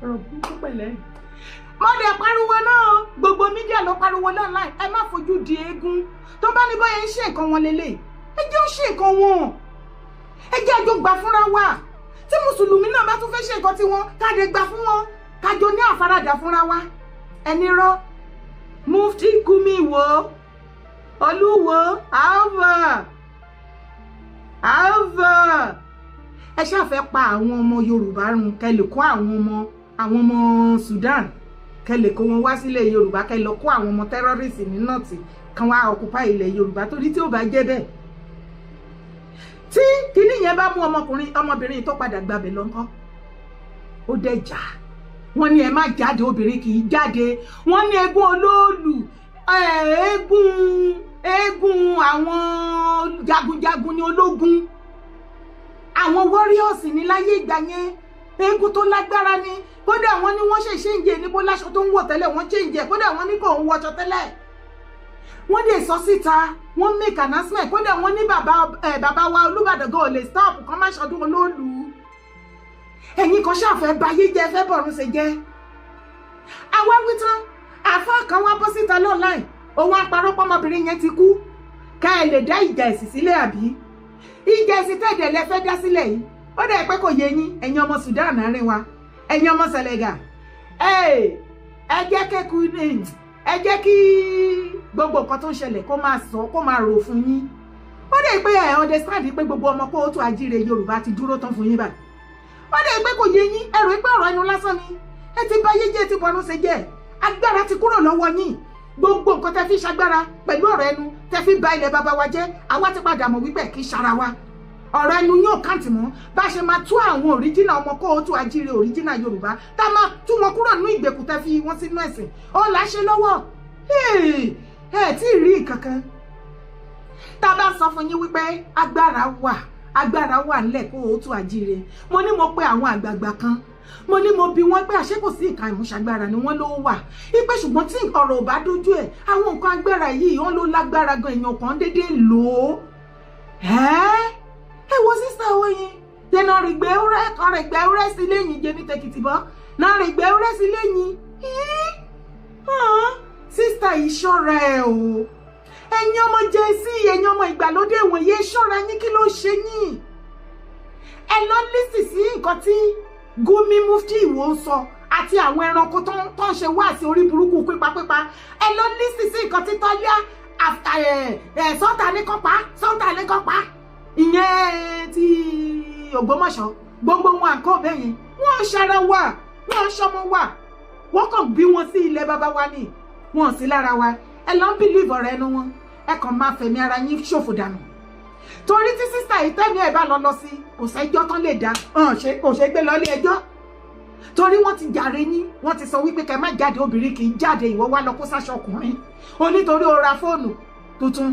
ọ̀rọ̀ burúkú pẹ̀lẹ́. Mọ́dẹ̀ pariwo náà, gbogbo media ló pariwo náà láì ẹ má fojú di eégún. Tó bá ní bóyá ń ṣe nǹkan wọn lélẹ̀, ẹ jẹ́ ó ṣe nǹkan wọn, ẹ jẹ́ àjọ gbà fúnra wa. Tí mùsùlùmí náà bá tún fẹ́ ṣe nǹkan tiwọn, káde gbà fún wọn, kájọ ní àfaradà fúnra wa. Ẹni rọ Mufti Gumi wo Olúwo alva alva, ẹ ṣàfẹ́ pa àwọn ọmọ Yorùbá run, kẹ́ lè kó àwọn ọmọ Sudan, kẹ́ lè kó wọn wá sílẹ̀ Yorùbá, kẹ́ lọ kó àwọn ọmọ terrorist ní North kan wá occupy ilẹ̀ Yorùbá. Torí tí ó bá jẹ́ bẹ́ẹ̀, tí kinní yẹn bá mú ọmọkùnrin ọmọbìnrin tó padà gbàbẹ̀ lọ́nkọ́, ó dẹ̀ jà. Wọ́n ní ẹ má jáde, obìnrin kì í jáde. Wọ́n ní eégún olóòlù, eégún àwọn jagunjagun ní ológun, àwọn warriors ní láyé ìgbà yẹn, eégún tó lágbára ni. Kódà wọ́n ní wọ́n ṣe change níbo láṣọ tó ń wọ̀ tẹ́lẹ̀, wọ́n change. Kódà wọ́n ní kò ń wọṣọ tẹ́lẹ̀, wọ́n dẹ̀ sọ síta, wọ́n make announcement. Kódà wọ́n ní bàbá ẹ̀ bàbá wa Olúbàdàn gan ò lè stop kán má ṣọdún olóòlù. Ẹ̀yin kan ṣàfẹ́ bayé jẹ́, fẹ́ bọ̀run ṣe jẹ́. Àwa wí tán, àfa kan wá bọ́ síta online, òun àparọ́ pọ́mọbìnrin yẹn ti kú, ká ẹ lè dá ìjà ẹ̀sìn sílẹ̀. Àbí ìjà ẹ̀sìn tẹ̀dẹ̀ lẹ fẹ́ dá sílẹ̀ yìí? Ó dẹ̀ pé kò yé yín. Ẹ̀yin ọmọ Sudan àárín wa, ẹ̀yin ọmọ Senegal, ẹ jẹ́ kẹ́kù, ẹ jẹ́ kí gbogbo nǹkan tó ń ṣẹlẹ̀ kó máa sọ, kó máa rò fún yín. Ó dẹ̀ pé ẹ understand pé gbogbo ọmọ kóòtù ajíire Yorùbá ti dúró tán fún yín báyìí. Ó dẹ̀ pé kò yé yín. Ẹ rò pé ọ̀rọ̀ ẹnu lásán ni. Ẹ ti bá yé jẹ́, ti bọ̀rún ṣe jẹ́. Agbára ti kúrò lọ́wọ́ yín. Gbogbo nǹkan tẹ́ fi ṣagbára pẹ̀lú ọ̀rọ̀ ẹnu tẹ́ fi ba ilẹ̀ bàbá wa jẹ́, àwa ti padà mọ̀ wípé kì í ṣara wa. Ọ̀rọ̀ ẹnu yóò count mọ́. Bá a ṣe máa tú àwọn original ọmọ kóòtù ajíire, original Yorùbá, tá a máa tú wọn kúrò nínú ìgbèkùn tẹ́ fi wọ́n sínú ẹ̀sìn, ó là á ṣe lọ́wọ́. Ẹ tí ì rí nǹkan kan. Tá a bá sọ fún yín wípé agbára wà, agbára wà nílẹ̀ kóòtù ajíire. Mo ní mo pe àwọn àgbààgbà kan, mo ní mo bi wọ́n pé àṣé kò sí nǹkan ìmúṣagbára ni? Wọ́n ló wà ipe, ṣùgbọ́n tí ọ̀rọ̀ ò bá dójú ẹ̀, àwọn nǹkan agbára yìí, wọ́n ló lágbára gan, èèyàn kan déédéé lò ó. Ẹ wo sísá owó yín jẹ́nà rẹ̀ gbé ọ̀rẹ́ gbé rẹ́ sí lẹ́yìn jẹ́ ní tẹkìtì bọ́ náà rẹ̀ gbé rẹ́ sí lẹ́yìn. Sísá yìí, ṣọ́ra ẹ̀ o. Ẹ̀yin ọmọ jẹ́ sí, ẹ̀yin ọmọ ìgbàlódé wọ̀nyí, ṣọ́ra yín. Kí ló ṣe yín? Ẹ lọ listen sí nǹkan tí Gumi Mufti Ìwò ń sọ àti àwọn ẹranko tó ń ṣe wá sí orí burúkú pípapípa. Ẹ lọ listen sí nǹkan tí tọ́lá sọ́ńtà ní kọ́ pa, sọ́ńtà ní kọ́ pa, ìyẹn ti Ògbómọ̀ṣọ́. Gbogbo wọn àǹkọ́ bẹ́ẹ̀ yẹn, wọ́n ń ṣara wa, wọ́n ń ṣọmọ wa, wọ́n kàn bí wọn sí ilẹ̀ bàbá wa ni, wọ́n sí lára wa. Ẹ lọ ń believe ọ̀rọ̀ ẹnu wọn, ẹ kàn máa fẹ̀mí ara yín ṣòfò dànù. Torí tí sísá yìí tẹ́mi ẹ̀ bá lọ lọ sí, kò sẹ́jọ́ tán lè dá, kò ṣe gbé lọ ilé ẹjọ́, torí wọ́n ti jàre yín. Wọ́n ti sọ wípé kẹ́ má jáde, obìnrin kì í jáde. Ìwọ wá lọ kó sáṣọ ọkùnrin o, nítorí o ra fóònù tuntun.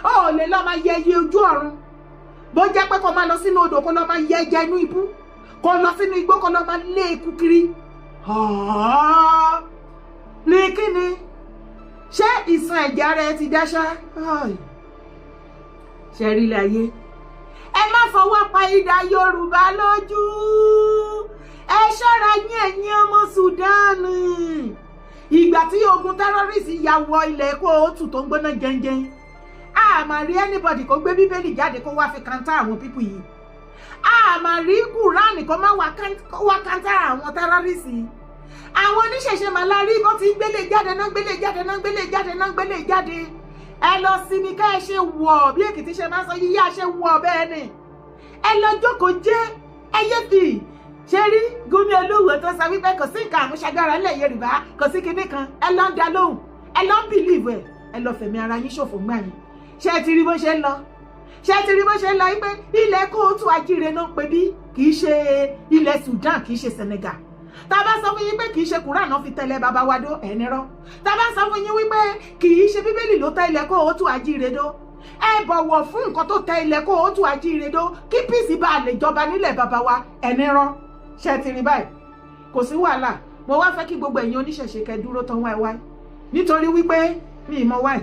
Ó ò lè lọ máa yẹ iye ojú ọ̀run, bó jẹ́ pé kó máa lọ sínú odò, kó lọ máa yẹ ẹja inú ibú, kó lọ sínú igbó, kó lọ máa lé eku kiri. Ní kíni? Ṣé ìsun ẹ̀jẹ̀ ara ẹ ti dáṣá ṣe rí ilé ayé? Ẹ má fọwọ́ pa idà Yorùbá lójú. Ẹ ṣọ́ra yín, ẹ̀yin ọmọ Sudan. Ìgbà tí ogun terrorist ya wọ ilẹ̀ kóòtù tó ń gbóná jẹ́njẹ́n, a máa rí anybody kó gbé Bíbélì jáde kó wá fi counter àwọn people yìí. A máa rí Kúránì kó má wá counter àwọn terrorist yìí. Àwọn oníṣẹ̀ṣe màlárí bó ti ń gbélé jáde náà, gbélé jáde náà, gbélé jáde náà, gbélé jáde. Ẹ lọ sinmi ká ẹ ṣe wọ̀ bí Èkìtì ṣe máa ń sọ yíyá ṣe wọ̀ bẹ́ẹ̀ ni. Ẹ lọ jókòó jẹ́, ẹ yé fi ṣe rí Gumi Olúwo tó sọ wípé kò sí nǹkan àmúṣagbára ńlẹ̀ Yorùbá, kò sí kinní kan. Ẹ lọ ń da lóhùn, ẹ lọ ń believe, ẹ lọ fẹ̀mí ara yín ṣòfò ńgbà yín. Ṣé ẹ ti rí bó ṣe ń lọ? Ṣé ẹ ti rí bó ṣe ń lọ wípé ilẹ̀ káàárọ̀ oòjíire náà ń pè bí? Kì í ṣe ilẹ̀ Sudan, kì í ṣe Senegal. Tá a bá sọ fún yín pé kì í ṣe Quran náà fi tẹ̀lé bàbá wa dó, ẹni rọ́. Tá a bá sọ fún yín wípé kì í ṣe Bíbélì ló tẹ ilẹ̀ káàárọ̀ oòjíire dó, ẹ bọ̀wọ̀ fún nǹkan tó tẹ ilẹ̀ káàárọ̀ oòjíire dó kí peace bá lè jọba nílẹ̀ bàbá wa, ẹni rọ́. Ṣe ti rí báyìí? Kò sí wàhálà. Mo wá fẹ́ kí gbogbo ẹ̀yin oníṣẹ̀ṣe kẹ́ dúró tán wáíwáí, nítorí wípé mi ì mọ wáì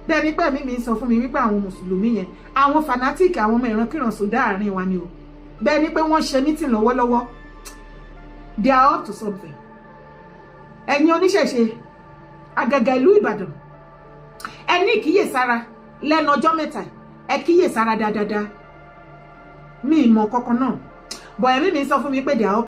bẹ́ẹ̀ ni pé ẹ̀mí mi sọ fún mi wípé àwọn mùsùlùmí yẹn, àwọn fanatic, àwọn ọmọ ìrankíran sódà àárín wa ni o. Bẹ́ẹ̀ ni pé wọ́n ṣe meeting lọ́wọ́lọ́wọ́. They are up to something. Ẹ̀yin oníṣẹ̀ṣe, àgàgà ìlú Ìbàdàn, ẹ ní ìkíyèsára lẹ́nu ọjọ́ mẹ́ta. Ẹ kíyèsára dáadáa. Mi ì mọ̀ kankan náà bọ̀, ẹ̀mí mi sọ fún mi pé they are up.